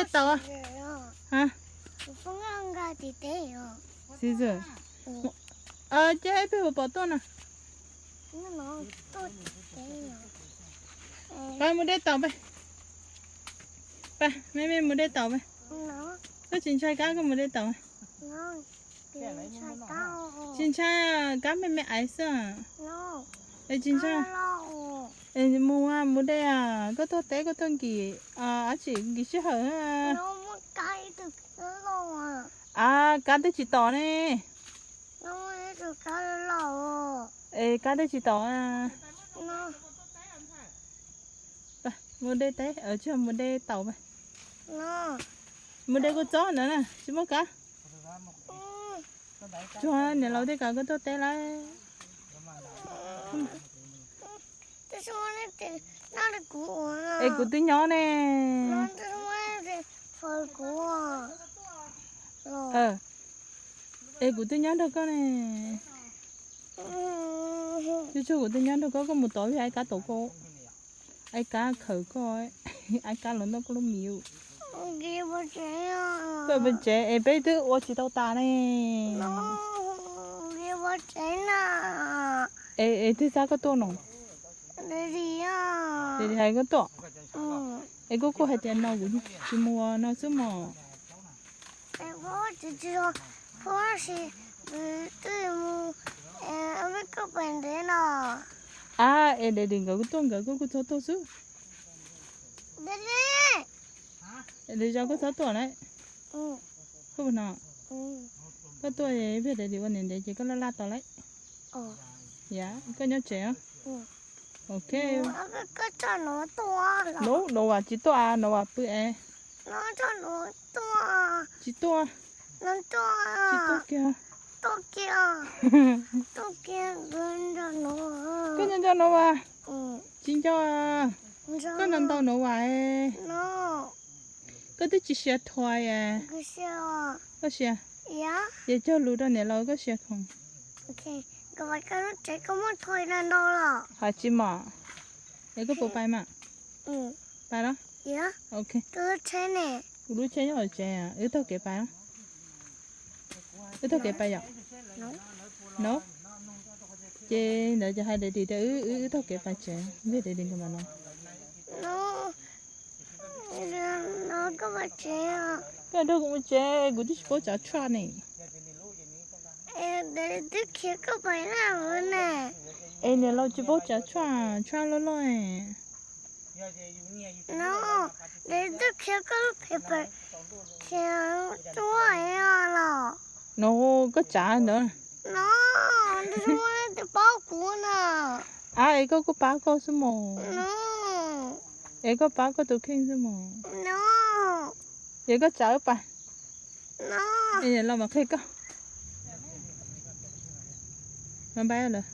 Tau. Caesar, ces peb hu pom tuaj no. Pab mus de taum peb. Pab, me me mus de taum peb. Koj tsis ntshai kab koj mus de taum? Tsis ntshai, kab me me aiv xwb. Es tsis ntshai. Es mus, mus de, koj tuaj teb koj tuaj nkim, ab tsi nkim sij hawm. Ab, kab twb tsis tom ne. Es kab twb tsis tom. Mus de teb, tsis mus de taum. Mus de kua txob ntawd na, tsis muaj kab. Tsuag niam laus tej kav koj tuaj teb lawm. Es kuv twb nyob ne. Es kuv twb nyob nrog koj ne. Tsuag kuv twb nyob nrog koj, koj mus tod vim ai kab tom koj, ai kab khawm koj, ai kab los ntoj koj lub mis. Koj pes tsev es peb twb ua tsis tau tas ne. Es twb xav koj tuaj no. Es hais koj tuaj. Es koj kuj hais tias no kuv tsis mus no xwb mos. Ab, es Daddy nkawd kuj tuaj nkawd koj kuj txhob tuaj xwb. Daddy zos koj txhob tuaj lawm. Koj no, koj tuaj vim Daddy ua niam ntev ces koj laj laj tau lawm. Yam, koj nyob tsev os. Ok. Nuv, Nuv Vas tsis tuaj, Nuv Vas pw es. Tsis tuaj. Tsis tuaj kiag. Koj nco nco Nuv Vas. Tsis nco. Koj nco ntau Nuv Vas. Koj twb tsis sia thuas es. Koj sia. Ces cog lus rau niam laus koj sia khoom. Hais tsis mom. Es koj puas pais mas? Pais los? Ok. Kuv lub tsheb nyob hauv tsev, wb taug kev pais. Wb taug kev pais yom? No. Ces ntawd ces hais Daddy tias wb, wb taug kev pais tsev, vim Daddy nkawd mam no. Koj nrog kuv mus tsev, kuv twb tsis paub tsav tshuaj ne. Es niam laus tsis paub tsav tshuaj, tshuaj loj loj. No, koj tsav ntawd. Ab, es koj kuj pab koj xwb mos. Es koj pab koj tus kheej xwb mos. Es koj tsav wb pais. Es niam laus mam qhia koj. Bye bye lawm.